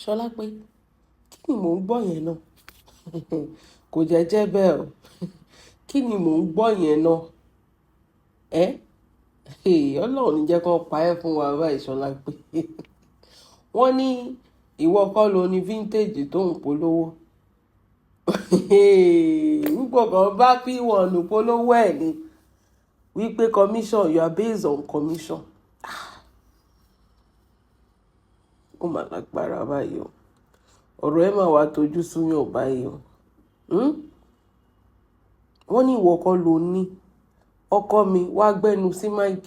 Ṣọlápé, kí ni mò ń gbọ́ yẹn náà? Kò jẹ́ jẹ́ bẹ́ẹ̀ o. Kí ni mò ń gbọ́ yẹn náà? Ẹ́, Ọlọ́run ní jẹ́ kí wọ́n pa ẹ́ fún wa báyìí, Ṣọlápé. Wọ́n ní ìwọ kọ́ ló ní vintage tó ń polówó. Wípé kan bá P1 polówó ẹ̀ ni. Wípé commission, you are based on commission. Ó mà lágbára báyìí o. Ọ̀rọ̀ ẹ máa wá tojú súyàn báyìí o. Hmm? Wọ́n ní ìwọ kọ́ ló ní. Ọkọ mi wá gbẹ́nu sí mic.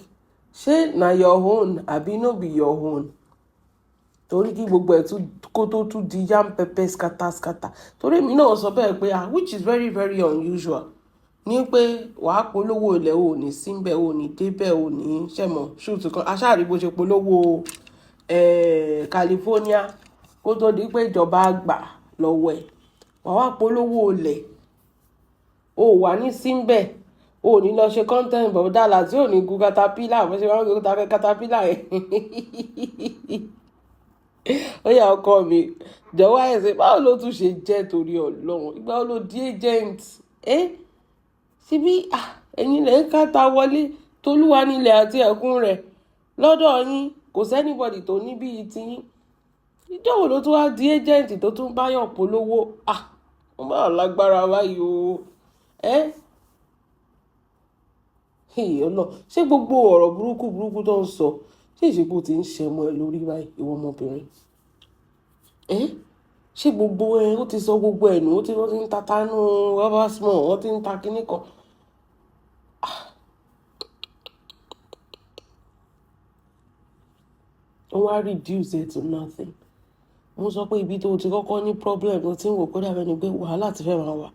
Ṣé na your own àbí no be your own? Torí kí gbogbo ẹ̀ tún kó tó tún di yam pepper scatter scatter. Torí èmi náà sọ bẹ́ẹ̀ pé, ah, which is very very unusual. Ní pé wàá polówó ilẹ̀, ò ní síbẹ̀, ò ní débẹ̀, ò ní ṣẹ̀mọ̀ shoot kan. Aṣáàrí bó ṣe polówó California kó tó di pé ìjọba gbà lọ́wọ́ ẹ̀. Wàá wá polówó ilẹ̀, o wà ní síbẹ̀, o ò ní lọ ṣe content bọ̀dá tí ò ní gun caterpillar, bó ṣe máa ń gun caterpillar yẹn. Ó yá, ọkọ mi, jọ̀wọ́, ẹ̀sìn báwo ló tún ṣe jẹ́ torí Ọlọ́run? Ìgbà wo ló di agent? Ẹ́ síbí ẹ̀yin lẹ́ ń káta wọlé tolúwa nílẹ̀ àti ẹ̀kún rẹ̀ lọ́dọ̀ yín, kò sí anybody tó ní bíi tiyín. Ìjọ́ wo ló tún wá di agent tó tún báyọ̀ polówó? Ah, ó máa lágbára báyìí o. Ẹ́ ọ̀nà, ṣé gbogbo ọ̀rọ̀ burúkú burúkú tó ń sọ, ṣé ìṣègbè tí ń ṣe ọmọ ẹ lórí báyìí, ìwọ ọmọbìnrin? Ẹ́, ṣé gbogbo ẹ ó ti sọ gbogbo ẹ̀ nù, ó ti wọ́n ti ń ta tánú rubber small, wọ́n ti ń ta kinní kan. Wọ́n wá reduce it to nothing. Mo sọ pé ibi tó ti kọ́kọ́ ní problem, tó ti ń wò pé dàbí ẹni pé wàhálà ti fẹ́ máa wà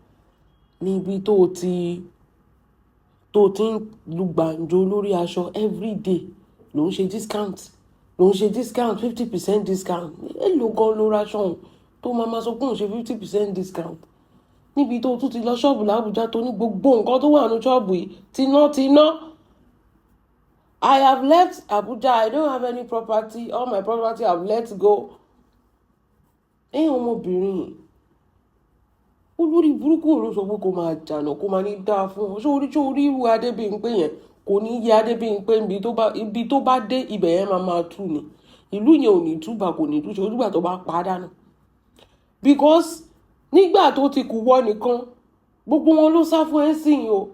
ní ibi tó ti ń lu gbàǹjo lórí aṣọ. Everyday ló ń ṣe discount, ló ń ṣe discount, 50% discount. Èló gan ló ra aṣọ òun tó máa ma sọ pé òun ṣe 50% discount? Níbi tó tún ti lọ ṣọ́ọ̀bù l'Ábùjá, tó ní gbogbo nǹkan tó wà ní ṣọ́ọ̀bù yìí tiná tiná. I have left Abuja, I don't have any property, all my property I have let go. Ẹ̀yin ọmọbìnrin olórí burúkú ló sọ pé kó máa jànà, kó máa ní dáa fún ọ. Ṣé orí irú Adébímpé yẹn kò ní yẹ Adébímpé? Ibi tó bá dé, ibẹ̀ yẹn máa máa tú ni. Ìlú yẹn ò ní túbà, kò ní túṣe ojúgbà tó bá pa á dànù, because nígbà tó ti kù wọ́ nìkan, gbogbo wọn ló sá fún ẹ sìn o.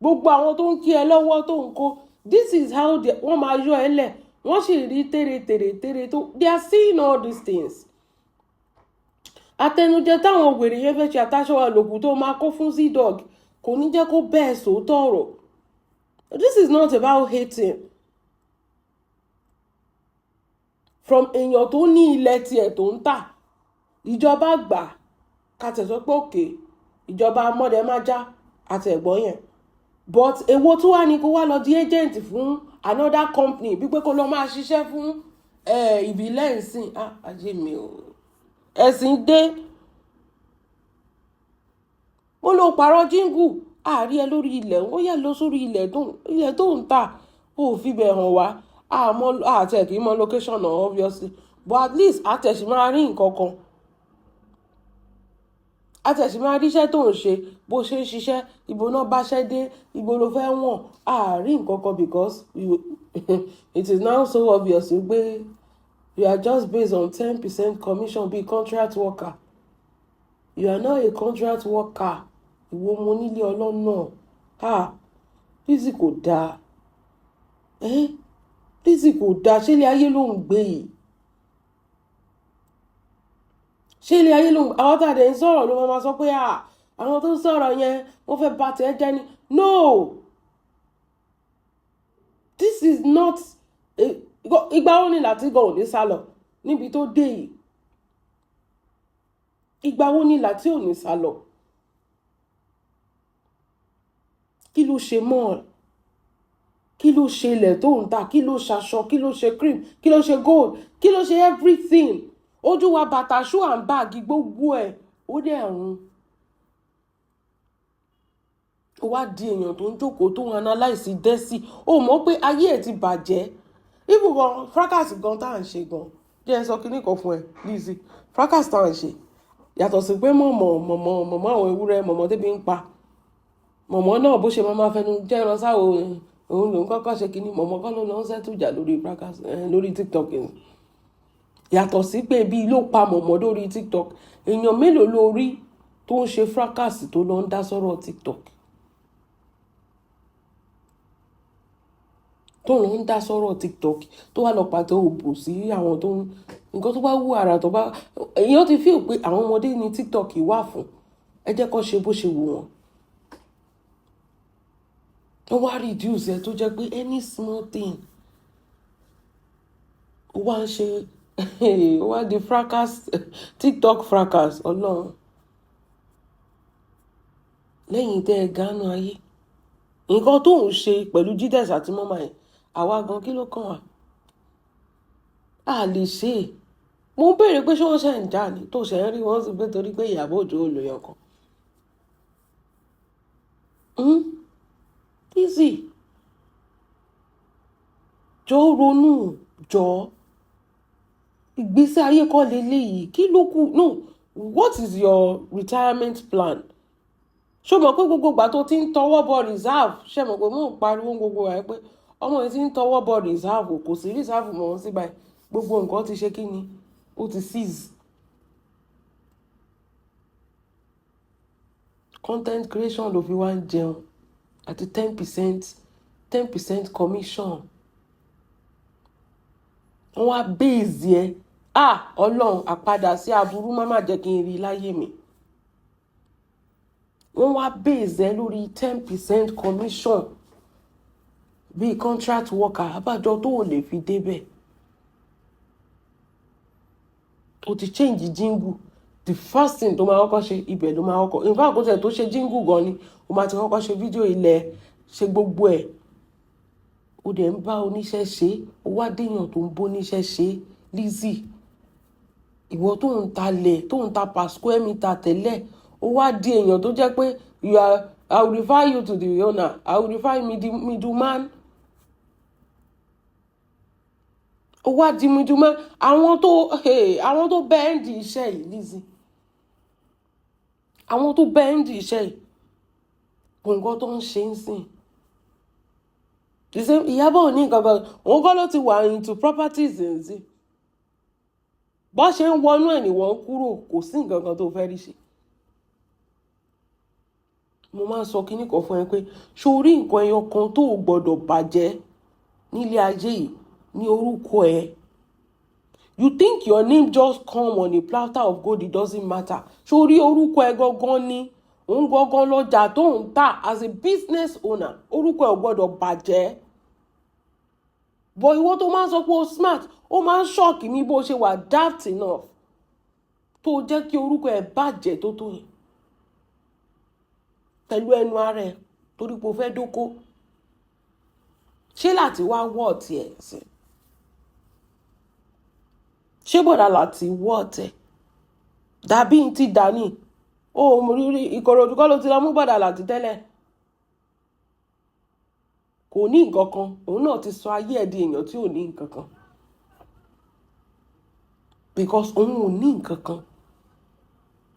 Gbogbo àwọn tó ń kí ẹ lọ́wọ́ tó ń kó, this is how they, wọ́n máa yọ ẹ lẹ̀. Wọ́n sì rí tèrè tèrè tèrè tó, they are seeing all these things. Àtẹnujẹ táwọn wèrè yẹn fẹ́ ṣe, àtàṣọ àlòkù tó máa kó fún Z-Dog kò ní jẹ́ kó bẹ́ẹ̀ sòótọ́ ọ̀rọ̀. This is not about hating from èèyàn tó ní ilẹ̀ tiẹ̀ tó ń tà. Ìjọba gbà, ká tẹ̀ sọ pé òkè ìjọba mọ́dẹ́májá àtẹ̀gbọ́n yẹn, but èwo tó wà ní kó wá lọ di agent fún another company, bí pé kó lọ máa ṣiṣẹ́ fún ìbílẹ̀ ìsìn? Ah, ajé mi o, ẹ̀sìn dé. Mo lọ pààrọ̀ jíngù, àárí ẹ lórí ilẹ̀. Ó yẹ lọ sórí ilẹ̀ tó ń tà, ó fi bẹ̀ hàn wá. Àmọ́ àti ẹ̀ kì í mọ location náà, obviously, but at least àtẹ̀sí máa rí nǹkan kan, àtẹ̀sí máa ríṣẹ́ tó ń ṣe, bó ṣe ń ṣiṣẹ́, ibo náà báṣẹ́ dé, ibo ló fẹ́ wọ̀n. Àárín nǹkan kan, because it is now so obvious pé you are just based on 10% commission bí contract worker. You are not a contract worker. Ìwọ ọmọ onílé ọlọ́nà, ah, Lizzy, kò dáa. Eh, Lizzy, kò dáa. Ṣé ilé ayé ló ń gbé yìí? Ṣé ilé ayé ló ń? Àwọn tá a dẹ̀ ń sọ̀rọ̀ ló máa sọ pé àwọn tó ń sọ̀rọ̀ yẹn, wọ́n fẹ́ bà tiẹ̀ jẹ́ ni. No, this is not. Ìgbà wo ni Láti gan ò ní sá lọ níbi tó dé yìí? Ìgbà wo ni Láti ò ní sá lọ? Kí ló ṣe mọ́ ọ? Kí ló ṣe ilẹ̀ tó ń ta? Kí ló ṣaṣọ? Kí ló ṣe cream? Kí ló ṣe gold? Kí ló ṣe everything? Ojú wa, bàtà, shoe and bag, gbogbo ẹ̀ ó dẹ̀ run. Ó wá di èèyàn tó ń jókòó, tó ń analyse dẹ́sí. Ó mọ̀ pé ayé ẹ̀ ti bàjẹ́. Even gan fracas gan tá à ń ṣe gan. Jẹ́ ẹ sọ kinní kan fún ẹ, Lizzy. Fracas tá à ń ṣe yàtọ̀ sí pé mọ̀mọ́ mọ̀mọ́ mọ̀mọ́, àwọn ewúrẹ́ mọ̀mọ́ tẹ́bi ń pa mọ̀mọ́ náà, bó ṣe máa fẹnu jẹ́ran sáwo, òun lòún kọ́kọ́ ṣe kinní mọ̀mọ́ kọ́ ló lọ ń settle ìjà lórí fracas lórí TikTok yẹn. Yàtọ̀ sí pé bí ló pa mọ̀mọ́ lórí TikTok, èèyàn mélòó ló rí tó ń ṣe fracas tó lọ ń dá sọ́rọ̀ TikTok, tó lọ ń dá sọ́rọ̀ TikTok, tó wà lọ pàtó òbò sí àwọn tó ń nǹkan tó bá wú ara tó bá èèyàn ti feel pé àwọn ọmọdé ní TikTok wà fún? Ẹ jẹ́ kó ṣe bó ṣe wù wọ́n. Wọ́n wá reduce ẹ tó jẹ́ pé any small thing, ó wá ń ṣe, ó wá di fracas, TikTok fracas. Ọlọ́run, lẹ́yìn tẹ́ ẹ gánú ayé, nǹkan tó ń ṣe pẹ̀lú Jídẹ̀s àti mọ́mà ẹ̀, àwa gan, kí ló kàn wá? A lè ṣe é. Mo ń béèrè pé ṣé wọ́n ṣe ń jà ní tó ṣe ń rí wọ́n sì pé torí pé Ìyábọ̀ Òjó ò lóyún kan. Easy, jọ ronú, jọ. Ìgbésí ayé kọ́ leléyìí. Kí ló kù? No, what is your retirement plan? Ṣó mọ̀ pé gbogbo ìgbà tó ti ń tọwọ́ bọ reserve, ṣe mọ̀ pé mò ń pariwo gbogbo ẹ̀ pé ọmọ yìí ti ń tọwọ́ bọ reserve, kò sí reserve mọ́ sí báyìí. Gbogbo nǹkan ti ṣe kí ni, ó ti seize. Content creation ló fi wá ń jẹun àti 10%, 10% commission. Wọ́n wá base ẹ. Ah, Ọlọ́run, àpadà sí aburú má má jẹ́ kí n rí láyé mi. Wọ́n wá base ẹ lórí 10% commission bíi contract worker. Abájọ tó ò lè fi débẹ̀. O ti change jingle, the first thing tó máa kọ́kọ́ ṣe, ibẹ̀ ló máa kọ́kọ́. In fact, kó tẹ̀ tó ṣe jingle gan ni o máa ti kọ́kọ́ ṣe fídíò ilẹ̀, ṣe gbogbo ẹ̀. O dẹ̀ ń bá oníṣẹ́ ṣe, o wá déèyàn tó ń bó oníṣẹ́ ṣe. Lizzy, ìwọ tó ń talẹ̀, tó ń ta per square meter tẹ́lẹ̀, o wá di èèyàn tó jẹ́ pé you are, I will refer you to the owner, I will refer you middleman. Ó wá di middleman. Àwọn tó bẹ́ẹ̀ ń di iṣẹ́ yìí, Lizzy, àwọn tó bẹ́ẹ̀ ń di iṣẹ́ yìí, nǹkan tó ń ṣe ń sìn. The same Ìyábọ̀ ò ní nǹkan kan, òun kọ́ ló ti wà into properties ǹsìn. Bó ṣe ń wọnú ẹ̀ ní wọ́n kúrò, kò sí nǹkan kan tó fẹ́ rí ṣe. Mo máa ń sọ kinní kan fún ẹ pé ṣo rí nǹkan ẹyọ kan tó o gbọ́dọ̀ bàjẹ́ nílé ayé yìí ní orúkọ ẹ. You think your name just come on a platter of gold? It doesn't matter. Ṣo rí orúkọ ẹ gangan ni òun gangan lọ́jà tó ń tà as a business owner. Orúkọ ẹ ò gbọ́dọ̀ bàjẹ́. But ìwọ tó máa ń sọ pé o smart, ó máa ń shock mi bó ṣe wà daft enough tó jẹ́ kí orúkọ ẹ bàjẹ́ tó tó yẹn pẹ̀lú ẹnu ara ẹ, torí pé o fẹ́ dóko. Ṣé láti wá wọ́ tiẹ̀ sí? Ṣé bọ̀dà láti wọ́ tẹ̀ dàbí ti dání o rírí? Ìkòròdú kọ́ ló ti lọ mú bọ̀dà láti tẹ́lẹ̀. Kò ní nǹkan kan, òun náà ti sọ ayé ẹ̀ di èèyàn tí ò ní nǹkan kan, because òun ò ní nǹkan kan,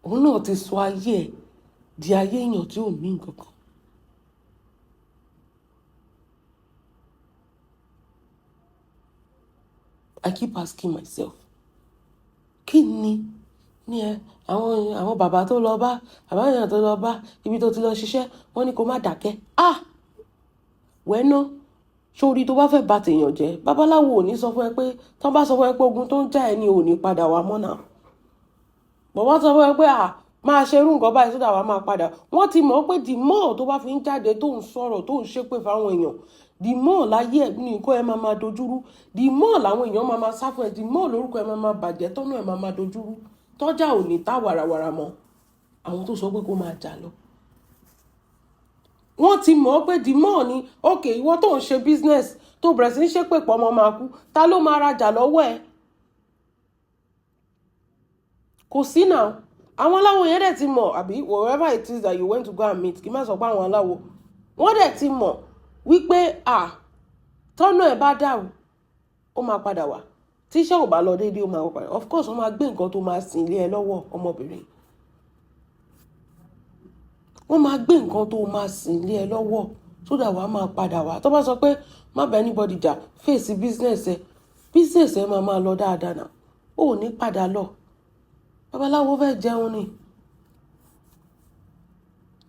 òun náà ti sọ ayé ẹ̀ di ayé èèyàn tí ò ní nǹkan kan. I keep asking myself, kí ni ní ẹ àwọn bàbá tó lọ bá, bàbá èèyàn tó lọ bá ibi tó ti lọ ṣiṣẹ́, wọ́n ní kó má dákẹ́. Ah, wẹ́ná sórí tó bá fẹ́ bà tèèyàn jẹ́, babaláwo ò ní sọ fún ẹ pé tán bá sọ fún ẹ pé ogun tó ń jà ẹ ní ò ní padà wá mọ́ náà. Bọ̀wọ́ sọ fún ẹ pé à máa ṣe irú nǹkan báyìí sódà wàá máa padà. Wọ́n ti mọ̀ pé the more tó bá fi ń jáde, tó ń sọ̀rọ̀, tó ń ṣépè fáwọn èèyàn, the more láyé ẹ̀ ní nǹkan ẹ̀ máa máa dojúrú, the more làwọn èèyàn máa máa sá fún ẹ, the more lórúkọ ẹ̀ máa máa bàjẹ́, tọ́nà ẹ̀ máa máa dojúrú, tọ́jà ò ní tá wàràwàrà mọ́. Àwọn tó sọ pé kó máa jà lọ, wọ́n ti mọ̀ pé the more ni. Ok, ìwọ tó ń ṣe business, tó bẹ̀rẹ̀ sí ń ṣépè pọ̀ ọmọ máa kú, ta ló máa rajà lọ́wọ́ ẹ̀? Kò sí náà. Àwọn aláwo yẹn dẹ̀ ti mọ̀, àbí wherever it is that you went to go and meet, kí n má sọ pé àwọn aláwo, wọ́n dẹ̀ ti mọ̀ wípé à tọ́nà ẹ̀ bá dàrú, ó máa padà wá. Tí iṣẹ́ ò bá lọ déédéé, ó máa padà. Of course, wọ́n máa gbé nǹkan tó máa sìn lé ẹ lọ́wọ́. Ọmọbìnrin, wọ́n máa gbé nǹkan tó máa sìn lé ẹ lọ́wọ́ so that wàá máa padà wá. Tó bá sọ pé má bá anybody jà, face business ẹ, business ẹ máa máa lọ dáadáa náà. Ó ò ní padà lọ. Babaláwo fẹ́ jẹun ni.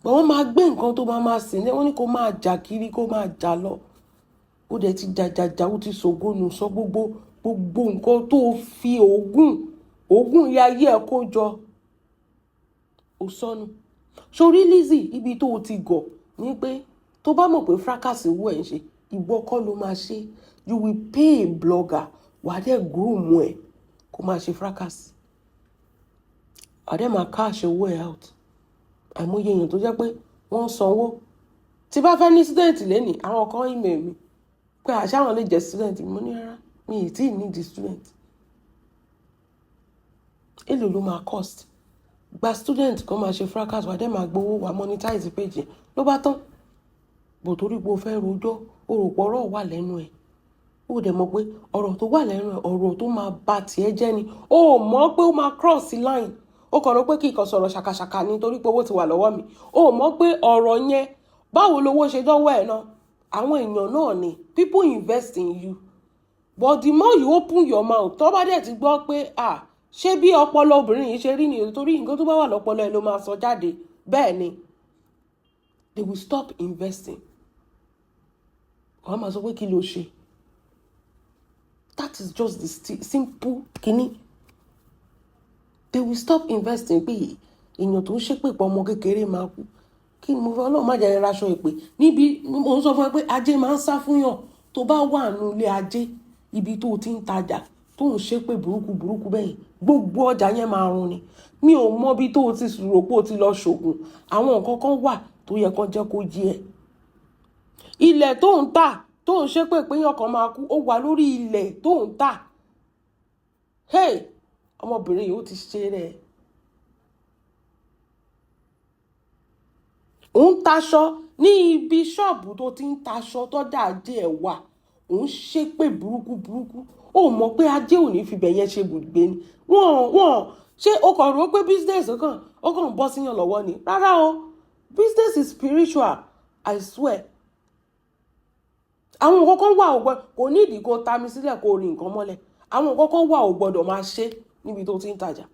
But wọ́n máa gbé nǹkan tó máa máa sìn lé wọ́n ní kó máa jà kiri, kó máa jà lọ. Ó dẹ̀ ti jà jà jà, ó ti ṣògo nù, sọ gbogbo gbogbo nǹkan tó fi òógùn òógùn ilé ayé ẹ̀ kó jọ, ó sọnù. Sórí Lizzy, ibi tó o ti gọ̀ ní pé tó bá mọ̀ pé fracas owó ẹ̀ ń ṣe, ìwọ kọ́ ló máa ṣe. You will pay a blogger, wàá dẹ̀ groom ẹ̀ kó máa ṣe fracas, wàá dẹ̀ máa cash owó ẹ̀ out. Àìmọye èèyàn tó jẹ́ pé wọ́n ń sanwó. Tí bá fẹ́ ní student lẹ́nìí, àwọn kan email mi pé àṣà àwọn lè jẹ́ student. Mo ní rárá, mi ì tí ì need student. Èló ló máa cost? Gba student kan máa ṣe fracas, wàá dẹ̀ máa gbowó, wàá monetize page yẹn, ló bá tán. Bò torí pé o fẹ́ rojọ́, o rò pé ọ̀rọ̀ wà lẹ́nu ẹ̀, ó dẹ̀ mọ̀ pé ọ̀rọ̀ tó wà lẹ́nu ẹ̀, ọ̀rọ̀ tó máa ba tiẹ̀ jẹ́ ni. O mọ̀ pé ó máa cross line. Ó kàn rò pé kí n kàn sọ̀rọ̀ ṣàkàṣàkà ni torí pé owó ti wà lọ́wọ́ mi. O mọ̀ pé ọ̀rọ̀ yẹn, báwo lowó ṣe dọ́wọ́ ẹ̀ náà? Àwọn èèyàn náà ni. People invest in you, but the more you open your mouth, tó bá dẹ̀ ti gbọ́ pé, ah, ṣé bí ọpọlọ obìnrin yìí ṣe rí nìyẹn, torí nǹkan tó bá wà lọ́pọlọ ẹ̀ ló máa sọ jáde. Bẹ́ẹ̀ ni, they will stop investing. Wọ́n á máa sọ pé kí ló ṣe. That is just the simple kini. They will stop investing pé èèyàn tó ń ṣépè pọ̀, ọmọ kékeré máa kú. Kí ni mo fẹ́? Ọlọ́run má jẹ́ raṣọ ìpè níbi. Mo ń sọ fún ẹ pé ajé máa ń sá fún yàn. Tó bá wà nínú ilé ajé, ibi tó ti ń tajà, tó ń ṣépè burúkú burúkú bẹ́yìn, gbogbo ọjà yẹn máa run ni. Mi ò mọ bí tó o ti rò pé o ti lọ ṣògùn. Àwọn nǹkan kan wà tó yẹ kán jẹ́ kó yé ẹ. Ilẹ̀ tó ń tà, tó ń ṣépè pé yàn kan máa kú, ó wà lórí ilẹ̀ tó ń tà. Hey, ọmọbìnrin yìí, ó ti ṣe rẹ̀. Òun taṣọ ní ibi ṣọ́ọ̀bù tó ti ń taṣọ, tọ́jà ajé ẹ̀ wà, òun ṣépè burúkú burúkú. Ó mọ̀ pé ajé ò ní fibẹ̀ yẹn ṣe bùgbé ni. Wọ́n ṣé o kàn rò pé business kan ó kàn bọ́ síyàn lọ́wọ́ ni? Rárá o, business is spiritual, I swear. Àwọn nǹkan kan wà, ò gbọ́ kò ní ìdí kó ta mi sílẹ̀, kó rí nǹkan mọ́lẹ̀. Àwọn nǹkan kan wà, ò gbọ́dọ̀ máa ṣe níbi tó ti ń tajà.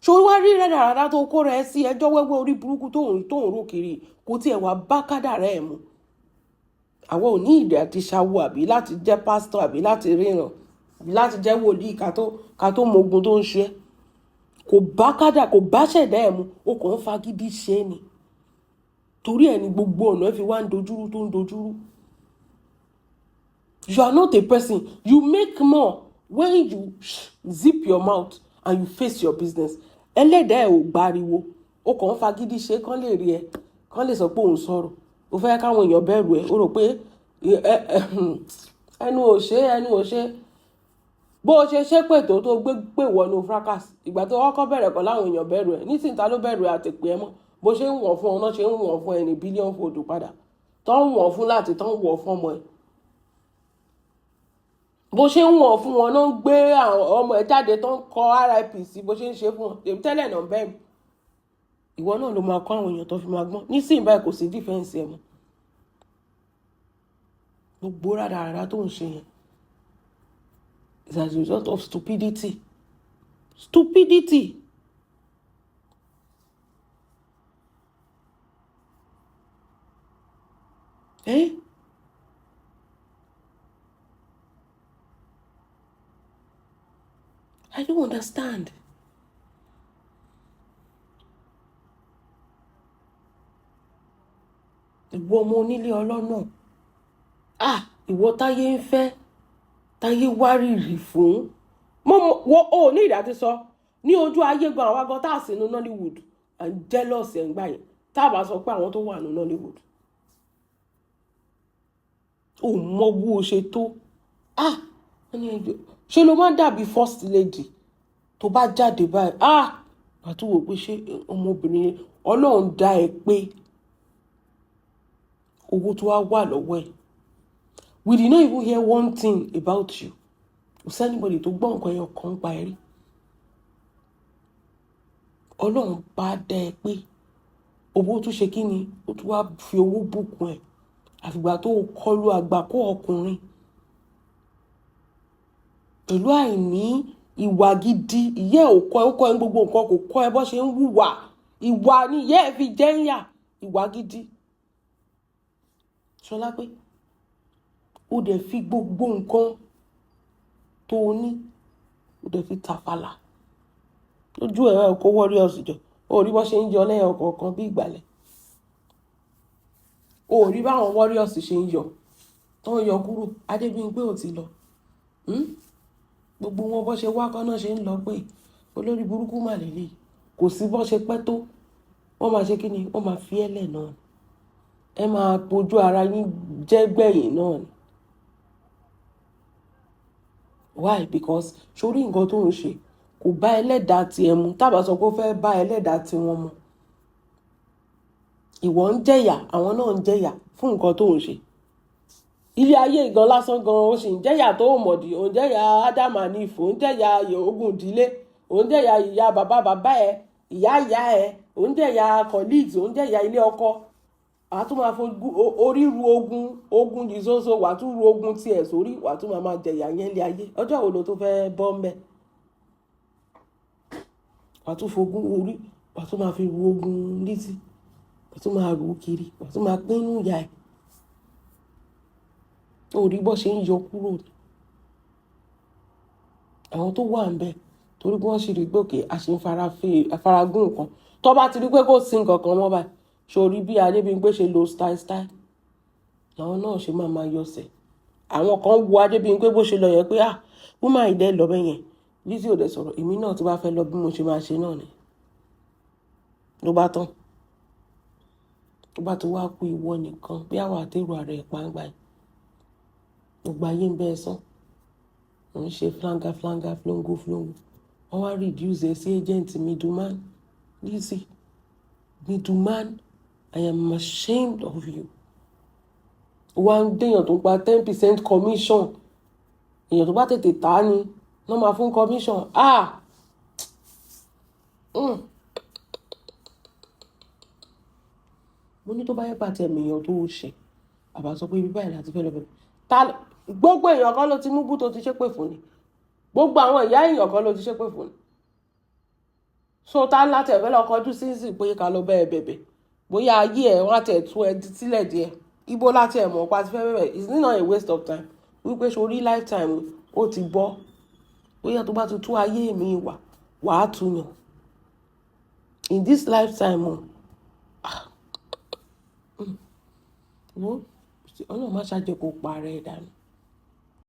Ṣé o wá rí rádaràdá tó kó rẹ sí ẹjọ́ wẹ́wẹ́, orí burúkú tó ń rò kiri, kò tiẹ̀ wá bá kádàrá ẹ̀ mu. Àwọn ò ní ìdí àti ṣàwò, àbí láti jẹ́ pásítọ̀, àbí láti ríran, àbí láti jẹ́ wòlíì, ká tó mọ ogun tó ń ṣe é. Kò bá kádà, kò bá ṣẹ̀dá ẹ̀ mu. O kàn ń fagídí ṣe é ni. Torí ẹ̀ ni gbogbo ọ̀nà ẹ̀ fi wá ń dojúrú tó ń dojúrú. You are not a person. You make more when you zip your mouth and you face your business. Ẹlẹ́dàá ẹ̀ ò gbariwo. O kàn ń fagídí ṣe kán lè rí ẹ, kán lè sọ pé òun sọ̀rọ̀. O fẹ́ káwọn èèyàn bẹ̀rù ẹ. O rò pé ẹnu ò ṣe, ẹnu ò ṣe. Bó o ṣe ṣépè tó gbé pè wọnú fracas, ìgbà tó kọ́kọ́ bẹ̀rẹ̀ pẹ̀lú àwọn èèyàn bẹ̀rù ẹ, nísìnyí ta ló bẹ̀rù ẹ àtẹ̀pẹ́ ẹ mọ́? Bó ṣe ń wọ̀n fún ọ náà ṣe ń wọ̀n fún ẹ ní billion fold padà, tó ń wọ̀n fún láti tó ń wọ̀n fún ọmọ ẹ. Bó ṣe ń wọ̀n fún wọn náà ń gbé ọmọ ẹ jáde, tó ń kọ RIP sí. Bó ṣe ń ṣe fún wọn èmi tẹ́lẹ̀ náà bẹ́ẹ̀, ìwọ náà ló máa kọ́ àwọn èèyàn tó fi máa gbọ́n. Nísìnyí báyìí, kò sí defense ẹ mọ́. Gbogbo rádaràda tó ń ṣe yẹn is as a result of stupidity, stupidity. Eh? I don't understand. Ìwọ ọmọ onílé ọlọ́nà, ah, ìwọ táyé ń fẹ́, táyé wárìrì fún mo wọ, ò ní ìdá ti sọ ní ojú ayé gan. Àwa gan tá a sì nu Nollywood à ń jealous ẹ̀ ń gbà yẹn, tá a bá sọ pé àwọn tó wà ní Nollywood ò mọ bó o ṣe tó. Ah, wọ́n ní ẹjọ́ ṣé ló máa ń dàbí first lady tó bá jáde báyìí. Ah, àtúwò pé ṣé ọmọbìnrin yẹn, Ọlọ́run dá ẹ pé owó tó wá wà lọ́wọ́ ẹ̀. We did not even hear one thing about you. Kò sí anybody tó gbọ́ nǹkan ẹyọ kan pa ẹ rí. Ọlọ́run bá dá ẹ pé owó tún ṣe kí ni, ó tún wá fi owó bùkún ẹ. Àfìgbà tó kọlu àgbákò ọkùnrin pẹ̀lú àìní ìwà gidi. Ìyá ẹ̀ ò kọ́ ẹ, ó kọ́ ẹ ní gbogbo nǹkan, kò kọ́ ẹ bó ṣe ń hùwà. Ìwà ni ìyá ẹ̀ fi jẹ́ ń yà, ìwà gidi. Ṣọlá pé ó dẹ̀ fi gbogbo nǹkan tó o ní, ó dẹ̀ fi tàfàlà lójú ẹ̀, kó warriors jọ. Ó rí bó ṣe ń yọ lẹ́yìn ọ̀kọ̀ọ̀kan bí ìgbàlẹ̀. Ó rí báwọn warriors ṣe ń yọ, tó ń yọ kúrò. Adébímpé ò ti lọ. Gbogbo wọn bó ṣe wá kọ́ náà ṣe ń lọ pé olórí burúkú mà lélẹ̀. Kò sí bó ṣe pẹ́ tó, wọ́n máa ṣe kí ni, wọ́n máa fi ẹ́ lẹ̀ náà. Ẹ máa bójú ara yín jẹ́ gbẹ̀yìn náà ni. Why? Because sórí nǹkan tó ń ṣe kò bá ẹlẹ́dàá tiẹ̀ mu. Tábà sọ pé ó fẹ́ bá ẹlẹ́dàá tiwọn mu, ìwọ ń jẹ̀yà, àwọn náà ń jẹ̀yà fún nǹkan tó ń ṣe. Ilé ayé gan lásán gan, ó sì ń jẹ̀yà tó mọ̀dí. Ó ń jẹ̀yà Ádámù and Eve, ó ń jẹ̀yà ogun ìdílé, ó ń jẹ̀yà ìyá bàbá bàbá ẹ̀, ìyá ìyá ẹ̀, ó ń jẹ̀yà colleagues, ó ń jẹ̀yà ilé ọkọ. Wàá tún máa fojú orí ru ogun, ogun ìṣoṣo, wàá tún ru ogun tiẹ̀ sórí, wàá tún máa jẹ̀yà yẹn lé ayé. Ọjọ́ wo ló tó fẹ́ bọ́ ń bẹ̀? Wàá tún fogún orí, wàá tún máa fi ru ogun létí, wàá tún máa rù ú kiri, wàá tún máa pín inú ìyá ẹ̀. Ó rí bó ṣe ń yọ kúrò ní àwọn tó wà ń bẹ̀, torí pé wọ́n sì rí pé òkè a ṣe ń faragún nǹkan. Tó bá ti rí pé kò sí nǹkan kan mọ́ báyìí, sórí bí Adébímpé ṣe lo style style, làwọn náà ṣe máa máa yọsẹ̀. Àwọn kan wo Adébímpé bó ṣe lọ yẹn pé, "Ah, woman yìí dẹ́ lọ bẹ́yẹn." Lizzy ò dẹ̀ sọ̀rọ̀. Èmi náà tí bá fẹ́ lọ, bí mo ṣe máa ṣe náà ni. Ló bá tán, tó bá ti wá kú ìwọ nìkan, bí àwọn àtẹrù ara ẹ̀ pàǹgbà yìí, gbogbo ayé ń bẹ́ ẹ sán, ò ń ṣe flanga flanga, flongo flongo. Wọ́n wá reduce ẹ sí agent, middleman. Lizzy, middleman, I am ashamed of you. Wá ń déyàn tó ń gba 10% commission. Èèyàn tó bá tètè tà á ni wọ́n máa fún commission. Ah. Mo ní tó bá yẹ pàtẹ ẹ̀mí èèyàn tó ṣe àbá sọ pé ibi báyìí láti fẹ́ lọ bẹ̀rẹ̀ ta. Gbogbo èèyàn kan ló ti mú bú tó ti ṣépè fún ni, gbogbo àwọn ìyá èèyàn kan ló ti ṣépè fún ni. So tá láti ẹ̀fẹ́ lọ kọjú sí pé ká lọ bẹ́ẹ̀ bẹ̀bẹ̀, bóyá ayé ẹ̀ wọ́n á tẹ̀ tú ẹ sílẹ̀ díẹ̀. Ibo láti ẹ̀ mọ̀ pa ti fẹ́ bẹ̀bẹ̀? It's not a waste of time wípé sórí lifetime ó ti bọ́. Bóyá tó bá ti tú ayé mi wà, wàá túyàn in this lifetime o. Ah. Wo, Ọlọ́run má ṣàjẹ́ kó parẹ́ dànù.